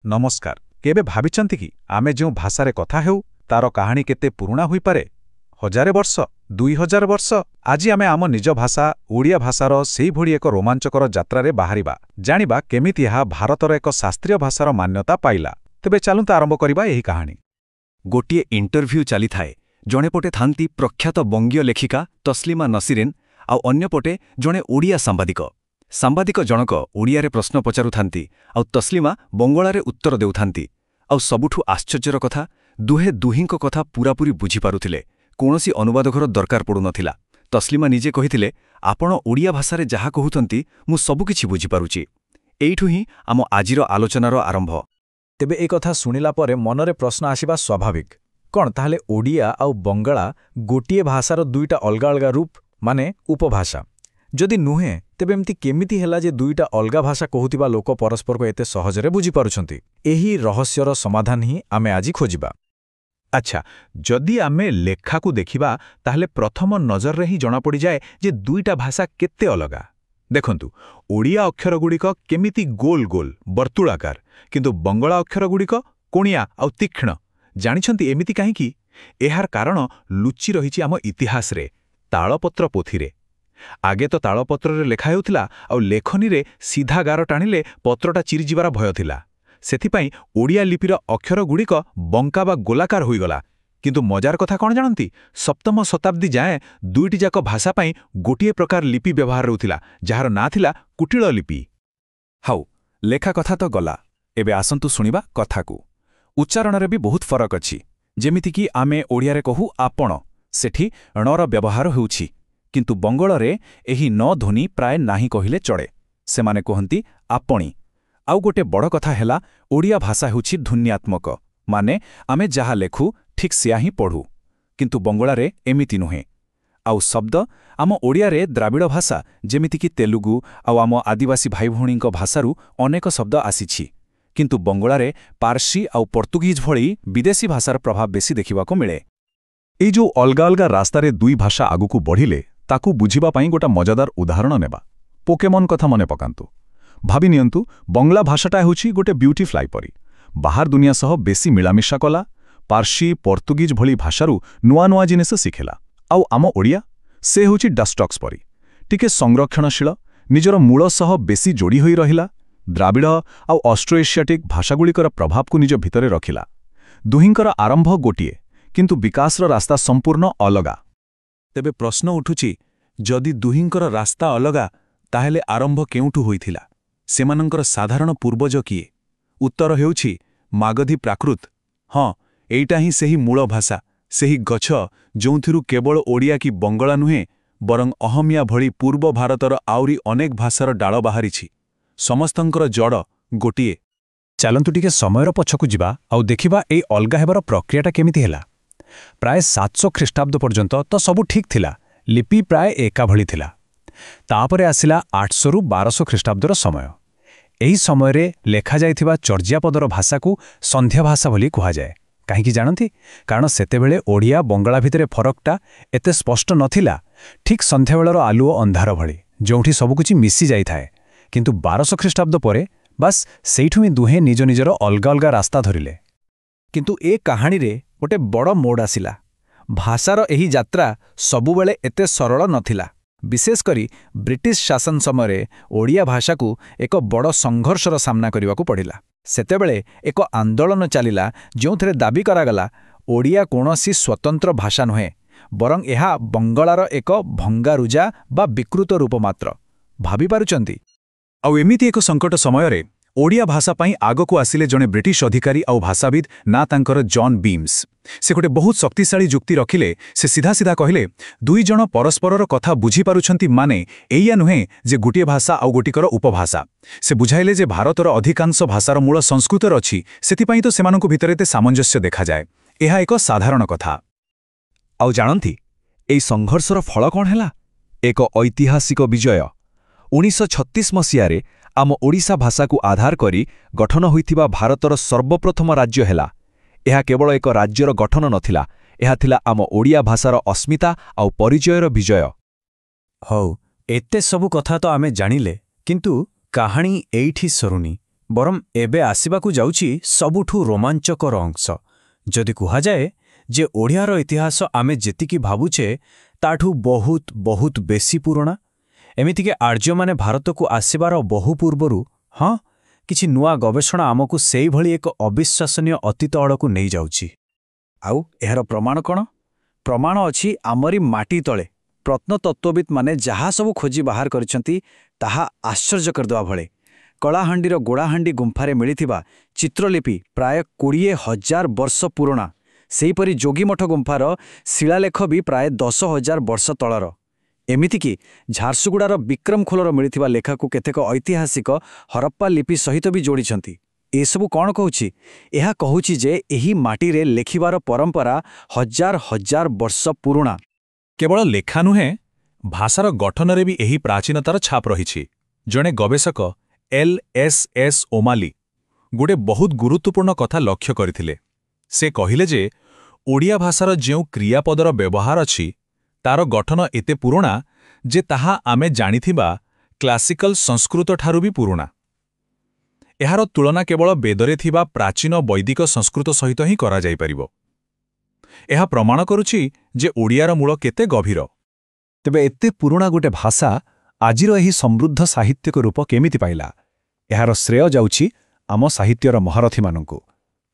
ନମସ୍କାର। କେବେ ଭାବିଛନ୍ତି କି, ଆମେ ଯେଉଁ ଭାଷାରେ କଥା ହେଉ ତାର କାହାଣୀ କେତେ ପୁରୁଣା ହୋଇପାରେ? ହଜାରେ ବର୍ଷ, 2000 ବର୍ଷ? ଆଜି ଆମେ ଆମ ନିଜ ଭାଷା, ଓଡ଼ିଆ ଭାଷାର ସେଇଭଳି ଏକ ରୋମାଞ୍ଚକର ଯାତ୍ରାରେ ବାହାରିବା। ଜାଣିବା କେମିତି ଏହା ଭାରତର ଏକ ଶାସ୍ତ୍ରୀୟ ଭାଷାର ମାନ୍ୟତା ପାଇଲା। ତେବେ ଚାଲନ୍ତୁ ଆରମ୍ଭ କରିବା ଏହି କାହାଣୀ। ଗୋଟିଏ ଇଣ୍ଟରଭ୍ୟୁ ଚାଲିଥାଏ। ଜଣେ ପଟେ ଥାନ୍ତି ପ୍ରଖ୍ୟାତ ବଙ୍ଗୀୟ ଲେଖିକା ତସଲିମା ନସିରିନ୍ ଆଉ ଅନ୍ୟପଟେ ଜଣେ ଓଡ଼ିଆ ସାମ୍ବାଦିକ। ସାମ୍ବାଦିକ ଜଣକ ଓଡ଼ିଆରେ ପ୍ରଶ୍ନ ପଚାରୁଥାନ୍ତି ଆଉ ତସଲିମା ବଙ୍ଗଳାରେ ଉତ୍ତର ଦେଉଥାନ୍ତି। ଆଉ ସବୁଠୁ ଆଶ୍ଚର୍ଯ୍ୟର କଥା, ଦୁହେଁ ଦୁହିଁଙ୍କ କଥା ପୂରାପୂରି ବୁଝିପାରୁଥିଲେ। କୌଣସି ଅନୁବାଦକର ଦରକାର ପଡ଼ୁନଥିଲା। ତସଲିମା ନିଜେ କହିଥିଲେ, "ଆପଣ ଓଡ଼ିଆ ଭାଷାରେ ଯାହା କହୁଛନ୍ତି, ମୁଁ ସବୁକିଛି ବୁଝିପାରୁଛି।" ଏଇଠୁ ହିଁ ଆମ ଆଜିର ଆଲୋଚନାର ଆରମ୍ଭ। ତେବେ ଏ କଥା ଶୁଣିଲା ପରେ ମନରେ ପ୍ରଶ୍ନ ଆସିବା ସ୍ୱାଭାବିକ। କ'ଣ ତାହେଲେ ଓଡ଼ିଆ ଆଉ ବଙ୍ଗଳା ଗୋଟିଏ ଭାଷାର ଦୁଇଟା ଅଲଗା ଅଲଗା ରୂପ, ମାନେ ଉପଭାଷା? ଯଦି ନୁହେଁ, ତେବେ ଏମିତି କେମିତି ହେଲା ଯେ ଦୁଇଟା ଅଲଗା ଭାଷା କହୁଥିବା ଲୋକ ପରସ୍ପରକୁ ଏତେ ସହଜରେ ବୁଝିପାରୁଛନ୍ତି? ଏହି ରହସ୍ୟର ସମାଧାନ ହିଁ ଆମେ ଆଜି ଖୋଜିବା। ଆଚ୍ଛା, ଯଦି ଆମେ ଲେଖାକୁ ଦେଖିବା, ତାହେଲେ ପ୍ରଥମ ନଜରରେ ହିଁ ଜଣାପଡ଼ିଯାଏ ଯେ ଦୁଇଟା ଭାଷା କେତେ ଅଲଗା। ଦେଖନ୍ତୁ, ଓଡ଼ିଆ ଅକ୍ଷରଗୁଡ଼ିକ କେମିତି ଗୋଲ ଗୋଲ, ବର୍ତ୍ତୁଳାକାର, କିନ୍ତୁ ବଙ୍ଗଳା ଅକ୍ଷରଗୁଡ଼ିକ କୋଣିଆ ଆଉ ତୀକ୍ଷ୍ଣ। ଜାଣିଛନ୍ତି ଏମିତି କାହିଁକି? ଏହାର କାରଣ ଲୁଚି ରହିଛି ଆମ ଇତିହାସରେ, ତାଳପତ୍ର ପୋଥିରେ। ଆଗେ ତ ତାଳପତ୍ରରେ ଲେଖା ହେଉଥିଲା ଆଉ ଲେଖନୀରେ ସିଧା ଗାର ଟାଣିଲେ ପତ୍ରଟା ଚିରିଯିବାର ଭୟ ଥିଲା। ସେଥିପାଇଁ ଓଡ଼ିଆ ଲିପିର ଅକ୍ଷରଗୁଡ଼ିକ ବଙ୍କା ବା ଗୋଲାକାର ହୋଇଗଲା। କିନ୍ତୁ ମଜାର କଥା କ'ଣ ଜାଣନ୍ତି? ସପ୍ତମ ଶତାବ୍ଦୀ ଯାଏଁ ଦୁଇଟି ଯାକ ଭାଷା ପାଇଁ ଗୋଟିଏ ପ୍ରକାର ଲିପି ବ୍ୟବହାର ହେଉଥିଲା, ଯାହାର ନାଁ ଥିଲା କୁଟିଳ ଲିପି। ହଉ, ଲେଖା କଥା ତ ଗଲା। ଏବେ ଆସନ୍ତୁ ଶୁଣିବା କଥାକୁ। ଉଚ୍ଚାରଣରେ ବି ବହୁତ ଫରକ ଅଛି। ଯେମିତିକି ଆମେ ଓଡ଼ିଆରେ କହୁ ଆପଣ, ସେଠି ଣର ବ୍ୟବହାର ହେଉଛି। କିନ୍ତୁ ବଙ୍ଗଳରେ ଏହି ଣ ଧ୍ୱନି ପ୍ରାୟ ନାହିଁ କହିଲେ ଚଳେ। ସେମାନେ କୁହନ୍ତି আপনি। ଆଉ ଗୋଟେ ବଡ଼ କଥା ହେଲା, ଓଡ଼ିଆ ଭାଷା ହେଉଛି ଧ୍ୱନ୍ୟାତ୍ମକ, ମାନେ ଆମେ ଯାହା ଲେଖୁ ଠିକ୍ ସେୟା ହିଁ ପଢ଼ୁ। କିନ୍ତୁ ବଙ୍ଗଳାରେ ଏମିତି ନୁହେଁ। ଆଉ ଶବ୍ଦ, ଆମ ଓଡ଼ିଆରେ ଦ୍ରାବିଡ଼ ଭାଷା, ଯେମିତିକି ତେଲୁଗୁ ଆଉ ଆମ ଆଦିବାସୀ ଭାଇଭଉଣୀଙ୍କ ଭାଷାରୁ ଅନେକ ଶବ୍ଦ ଆସିଛି। କିନ୍ତୁ ବଙ୍ଗଳାରେ ପାର୍ସୀ ଆଉ ପର୍ତ୍ତୁଗୀଜ ଭଳି ବିଦେଶୀ ଭାଷାର ପ୍ରଭାବ ବେଶୀ ଦେଖିବାକୁ ମିଳେ। ଏଇ ଯୋଉ ଅଲଗା ଅଲଗା ରାସ୍ତାରେ ଦୁଇ ଭାଷା ଆଗକୁ ବଢ଼ିଲେ, ତାକୁ ବୁଝିବା ପାଇଁ ଗୋଟେ ମଜାଦାର ଉଦାହରଣ ନେବା। ପୋକେମନ୍ କଥା ମନେ ପକାନ୍ତୁ। ଭାବି ନିଅନ୍ତୁ, ବଙ୍ଗଳା ଭାଷାଟା ହେଉଛି ଗୋଟେ ବ୍ୟୁଟି ଫ୍ଲାଇ ପରି। ବାହାର ଦୁନିଆ ସହ ବେଶୀ ମିଳାମିଶା କଲା, ପାର୍ସୀ, ପର୍ତ୍ତୁଗୀଜ ଭଳି ଭାଷାରୁ ନୂଆ ନୂଆ ଜିନିଷ ଶିଖିଲା। ଆଉ ଆମ ଓଡ଼ିଆ, ସେ ହେଉଛି ଡଷ୍ଟକ୍ସ ପରି, ଟିକେ ସଂରକ୍ଷଣଶୀଳ, ନିଜର ମୂଳ ସହ ବେଶୀ ଯୋଡ଼ି ହୋଇ ରହିଲା, ଦ୍ରାବିଡ଼ ଆଉ ଅଷ୍ଟ୍ରୋଏସିଆଟିକ୍ ଭାଷାଗୁଡ଼ିକର ପ୍ରଭାବକୁ ନିଜ ଭିତରେ ରଖିଲା। ଦୁହିଁଙ୍କର ଆରମ୍ଭ ଗୋଟିଏ, କିନ୍ତୁ ବିକାଶର ରାସ୍ତା ସମ୍ପୂର୍ଣ୍ଣ ଅଲଗା। ତେବେ ପ୍ରଶ୍ନ ଉଠୁଛି, ଯଦି ଦୁହିଁଙ୍କର ରାସ୍ତା ଅଲଗା, ତାହେଲେ ଆରମ୍ଭ କେଉଁଠୁ ହୋଇଥିଲା? ସେମାନଙ୍କର ସାଧାରଣ ପୂର୍ବଜ କିଏ? ଉତ୍ତର ହେଉଛି ମାଗଧୀ ପ୍ରାକୃତ। ହଁ, ଏଇଟା ହିଁ ସେହି ମୂଳ ଭାଷା, ସେହି ଗଛ, ଯେଉଁଥିରୁ କେବଳ ଓଡ଼ିଆ କି ବଙ୍ଗଳା ନୁହେଁ, ବରଂ ଅହମିଆ ଭଳି ପୂର୍ବ ଭାରତର ଆହୁରି ଅନେକ ଭାଷାର ଡାଳ ବାହାରିଛି। ସମସ୍ତଙ୍କର ଜଡ଼ ଗୋଟିଏ। ଚାଲନ୍ତୁ ଟିକେ ସମୟର ପଛକୁ ଯିବା ଆଉ ଦେଖିବା ଏଇ ଅଲଗା ହେବାର ପ୍ରକ୍ରିୟାଟା କେମିତି ହେଲା। ପ୍ରାୟ 700 ଖ୍ରୀଷ୍ଟାବ୍ଦ ପର୍ଯ୍ୟନ୍ତ ତ ସବୁ ଠିକ୍ ଥିଲା। ଲିପି ପ୍ରାୟ ଏକା ଭଳି ଥିଲା। ତାପରେ ଆସିଲା 800ରୁ 1200 ଖ୍ରୀଷ୍ଟାବ୍ଦର ସମୟ। ଏହି ସମୟରେ ଲେଖାଯାଇଥିବା ଚର୍ଯାପଦର ଭାଷାକୁ ସନ୍ଧ୍ୟା ଭାଷା ବୋଲି କୁହାଯାଏ। କାହିଁକି ଜାଣନ୍ତି? କାରଣ ସେତେବେଳେ ଓଡ଼ିଆ ବଙ୍ଗଳା ଭିତରେ ଫରକଟା ଏତେ ସ୍ପଷ୍ଟ ନଥିଲା, ଠିକ୍ ସନ୍ଧ୍ୟାବେଳର ଆଲୁଅ ଅନ୍ଧାର ଭଳି, ଯେଉଁଠି ସବୁକିଛି ମିଶି ଯାଇଥାଏ। କିନ୍ତୁ 1200 ଖ୍ରୀଷ୍ଟାବ୍ଦ ପରେ ବାସ୍, ସେଇଠୁ ହିଁ ଦୁହେଁ ନିଜ ନିଜର ଅଲଗା ଅଲଗା ରାସ୍ତା ଧରିଲେ। କିନ୍ତୁ ଏ କାହାଣୀରେ ଗୋଟେ ବଡ଼ ମୋଡ଼ ଆସିଲା। ଭାଷାର ଏହି ଯାତ୍ରା ସବୁବେଳେ ଏତେ ସରଳ ନଥିଲା। ବିଶେଷ କରି ବ୍ରିଟିଶ ଶାସନ ସମୟରେ ଓଡ଼ିଆ ଭାଷାକୁ ଏକ ବଡ଼ ସଂଘର୍ଷର ସାମ୍ନା କରିବାକୁ ପଡ଼ିଲା। ସେତେବେଳେ ଏକ ଆନ୍ଦୋଳନ ଚାଲିଲା, ଯେଉଁଥିରେ ଦାବି କରାଗଲା, ଓଡ଼ିଆ କୌଣସି ସ୍ୱତନ୍ତ୍ର ଭାଷା ନୁହେଁ, ବରଂ ଏହା ବଙ୍ଗଳାର ଏକ ଭଙ୍ଗାରୁଜା ବା ବିକୃତ ରୂପ ମାତ୍ର। ଭାବିପାରୁଛନ୍ତି? ଆଉ ଏମିତି ଏକ ସଙ୍କଟ ସମୟରେ ଓଡ଼ିଆ ଭାଷା ପାଇଁ ଆଗକୁ ଆସିଲେ ଜଣେ ବ୍ରିଟିଶ ଅଧିକାରୀ ଆଉ ଭାଷାବିତ୍, ନାଁ ତାଙ୍କର ଜନ୍ ବିମ୍ସ। ସେ ଗୋଟେ ବହୁତ ଶକ୍ତିଶାଳୀ ଯୁକ୍ତି ରଖିଲେ। ସେ ସିଧା ସିଧା କହିଲେ, ଦୁଇ ଜଣ ପରସ୍ପରର କଥା ବୁଝିପାରୁଛନ୍ତି ମାନେ ଏଇଆ ନୁହେଁ ଯେ ଗୋଟିଏ ଭାଷା ଆଉ ଗୋଟିକର ଉପଭାଷା। ସେ ବୁଝାଇଲେ ଯେ ଭାରତର ଅଧିକାଂଶ ଭାଷାର ମୂଳ ସଂସ୍କୃତରେ ଅଛି, ସେଥିପାଇଁ ତ ସେମାନଙ୍କ ଭିତରେ ଏତେ ସାମଞ୍ଜସ୍ୟ ଦେଖାଯାଏ। ଏହା ଏକ ସାଧାରଣ କଥା। ଆଉ ଜାଣନ୍ତି ଏଇ ସଂଘର୍ଷର ଫଳ କ'ଣ ହେଲା? ଏକ ଐତିହାସିକ ବିଜୟ। 1936 ମସିହାରେ ଆମ ଓଡ଼ିଶା ଭାଷାକୁ ଆଧାର କରି ଗଠନ ହୋଇଥିବା ଭାରତର ସର୍ବପ୍ରଥମ ରାଜ୍ୟ ହେଲା। ଏହା କେବଳ ଏକ ରାଜ୍ୟର ଗଠନ ନଥିଲା, ଏହା ଥିଲା ଆମ ଓଡ଼ିଆ ଭାଷାର ଅସ୍ମିତା ଆଉ ପରିଚୟର ବିଜୟ। ହଉ, ଏତେ ସବୁ କଥା ତ ଆମେ ଜାଣିଲେ, କିନ୍ତୁ କାହାଣୀ ଏଇଠି ସରୁନି। ବରଂ ଏବେ ଆସିବାକୁ ଯାଉଛି ସବୁଠୁ ରୋମାଞ୍ଚକର ଅଂଶ। ଯଦି କୁହାଯାଏ ଯେ ଓଡ଼ିଆର ଇତିହାସ ଆମେ ଯେତିକି ଭାବୁଛେ ତାଠୁ ବହୁତ ବହୁତ ବେଶୀ ପୁରୁଣା, ଏମିତିକି ଆର୍ଯ୍ୟମାନେ ଭାରତକୁ ଆସିବାର ବହୁ ପୂର୍ବରୁ, ହଁ, କିଛି ନୂଆ ଗବେଷଣା ଆମକୁ ସେଇଭଳି ଏକ ଅବିଶ୍ୱସନୀୟ ଅତୀତ ଆଡ଼କୁ ନେଇଯାଉଛି। ଆଉ ଏହାର ପ୍ରମାଣ କ'ଣ? ପ୍ରମାଣ ଅଛି ଆମରି ମାଟି ତଳେ। ପ୍ରତ୍ନତତ୍ତ୍ୱବିତ୍ମାନେ ଯାହା ସବୁ ଖୋଜି ବାହାର କରିଛନ୍ତି, ତାହା ଆଶ୍ଚର୍ଯ୍ୟ କରିଦେବା ଭଳି। କଳାହାଣ୍ଡିର ଗୋଡ଼ାହାଣ୍ଡି ଗୁମ୍ଫାରେ ମିଳିଥିବା ଚିତ୍ରଲିପି ପ୍ରାୟ 20,000 ବର୍ଷ ପୁରୁଣା। ସେହିପରି ଯୋଗୀମଠ ଗୁମ୍ଫାର ଶିଳାଲେଖ ବି ପ୍ରାୟ 10,000 ବର୍ଷ ତଳର। ଏମିତିକି ଝାରସୁଗୁଡ଼ାର ବିକ୍ରମଖୋଲର ମିଳିଥିବା ଲେଖାକୁ କେତେକ ଐତିହାସିକ ହରପ୍ପା ଲିପି ସହିତ ବି ଯୋଡ଼ିଛନ୍ତି। ଏସବୁ କ'ଣ କହୁଛି? ଏହା କହୁଛି ଯେ ଏହି ମାଟିରେ ଲେଖିବାର ପରମ୍ପରା ହଜାର ହଜାର ବର୍ଷ ପୁରୁଣା। କେବଳ ଲେଖା ନୁହେଁ, ଭାଷାର ଗଠନରେ ବି ଏହି ପ୍ରାଚୀନତାର ଛାପ ରହିଛି। ଜଣେ ଗବେଷକ ଏଲ୍ ଏସ୍ ଏସ୍ ଓମାଲି ଗୋଟେ ବହୁତ ଗୁରୁତ୍ୱପୂର୍ଣ୍ଣ କଥା ଲକ୍ଷ୍ୟ କରିଥିଲେ। ସେ କହିଲେ ଯେ ଓଡ଼ିଆ ଭାଷାର ଯେଉଁ କ୍ରିୟାପଦର ବ୍ୟବହାର ଅଛି, ତାର ଗଠନ ଏତେ ପୁରୁଣା ଯେ ତାହା ଆମେ ଜାଣିଥିବା କ୍ଲାସିକାଲ ସଂସ୍କୃତଠାରୁ ବି ପୁରୁଣା। ଏହାର ତୁଳନା କେବଳ ବେଦରେ ଥିବା ପ୍ରାଚୀନ ବୈଦିକ ସଂସ୍କୃତ ସହିତ ହିଁ କରାଯାଇପାରିବ। ଏହା ପ୍ରମାଣ କରୁଛି ଯେ ଓଡ଼ିଆର ମୂଳ କେତେ ଗଭୀର। ତେବେ ଏତେ ପୁରୁଣା ଗୋଟେ ଭାଷା ଆଜିର ଏହି ସମୃଦ୍ଧ ସାହିତ୍ୟିକ ରୂପ କେମିତି ପାଇଲା? ଏହାର ଶ୍ରେୟ ଯାଉଛି ଆମ ସାହିତ୍ୟର ମହାରଥୀମାନଙ୍କୁ।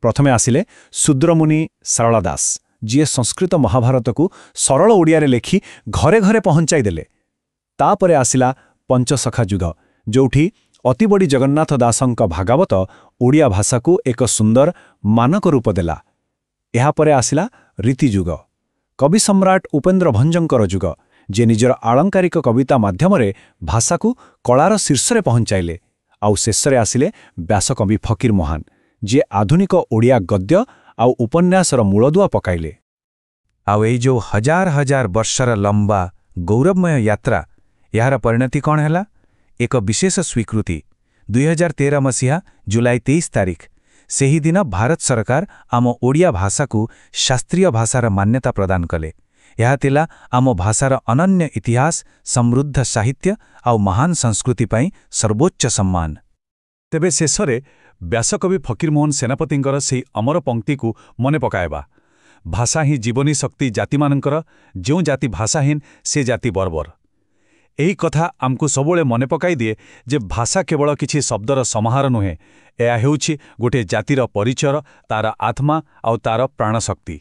ପ୍ରଥମେ ଆସିଲେ ଶୂଦ୍ରମୁନି ସାରଳା ଦାସ, ଯିଏ ସଂସ୍କୃତ ମହାଭାରତକୁ ସରଳ ଓଡ଼ିଆରେ ଲେଖି ଘରେ ଘରେ ପହଞ୍ଚାଇ ଦେଲେ। ତାପରେ ଆସିଲା ପଞ୍ଚସଖା ଯୁଗ, ଯୋଉଠି ଅତିବଡ଼ି ଜଗନ୍ନାଥ ଦାସଙ୍କ ଭାଗବତ ଓଡ଼ିଆ ଭାଷାକୁ ଏକ ସୁନ୍ଦର ମାନକ ରୂପ ଦେଲା। ଏହାପରେ ଆସିଲା ରୀତିଯୁଗ, କବି ସମ୍ରାଟ ଉପେନ୍ଦ୍ର ଭଞ୍ଜଙ୍କର ଯୁଗ, ଯିଏ ନିଜର ଆଳଙ୍କାରିକ କବିତା ମାଧ୍ୟମରେ ଭାଷାକୁ କଳାର ଶୀର୍ଷରେ ପହଞ୍ଚାଇଲେ। ଆଉ ଶେଷରେ ଆସିଲେ ବ୍ୟାସକବି ଫକୀରମୋହନ, ଯିଏ ଆଧୁନିକ ଓଡ଼ିଆ ଗଦ୍ୟ ଆଉ ଉପନ୍ୟାସର ମୂଳଦୁଆ ପକାଇଲେ। ଆଉ ଏଇ ଯୋଉ ହଜାର ହଜାର ବର୍ଷର ଲମ୍ବା ଗୌରବମୟ ଯାତ୍ରା, ଏହାର ପରିଣତି କ'ଣ ହେଲା? ଏକ ବିଶେଷ ସ୍ୱୀକୃତି। 2013 ମସିହା ଜୁଲାଇ 23 ତାରିଖ, ସେହିଦିନ ଭାରତ ସରକାର ଆମ ଓଡ଼ିଆ ଭାଷାକୁ ଶାସ୍ତ୍ରୀୟ ଭାଷାର ମାନ୍ୟତା ପ୍ରଦାନ କଲେ। ଏହା ଥିଲା ଆମ ଭାଷାର ଅନନ୍ୟ ଇତିହାସ, ସମୃଦ୍ଧ ସାହିତ୍ୟ ଆଉ ମହାନ ସଂସ୍କୃତି ପାଇଁ ସର୍ବୋଚ୍ଚ ସମ୍ମାନ। ତେବେ ଶେଷରେ ବ୍ୟାସକବି ଫକୀରମୋହନ ସେନାପତିଙ୍କର ସେହି ଅମର ପଂକ୍ତିକୁ ମନେ ପକାଇବା: "ଭାଷା ହିଁ ଜୀବନୀ ଶକ୍ତି ଜାତିମାନଙ୍କର, ଯେଉଁ ଜାତି ଭାଷାହୀନ ସେ ଜାତି ବର୍ବର।" ଏହି କଥା ଆମକୁ ସବୁବେଳେ ମନେ ପକାଇ ଦିଏ ଯେ ଭାଷା କେବଳ କିଛି ଶବ୍ଦର ସମାହାର ନୁହେଁ, ଏହା ହେଉଛି ଗୋଟିଏ ଜାତିର ପରିଚୟ, ତାର ଆତ୍ମା ଆଉ ତାର ପ୍ରାଣଶକ୍ତି।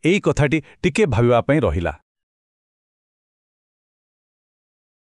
ଏହି କଥାଟି ଟିକେ ଭାବିବା ପାଇଁ ରହିଲା।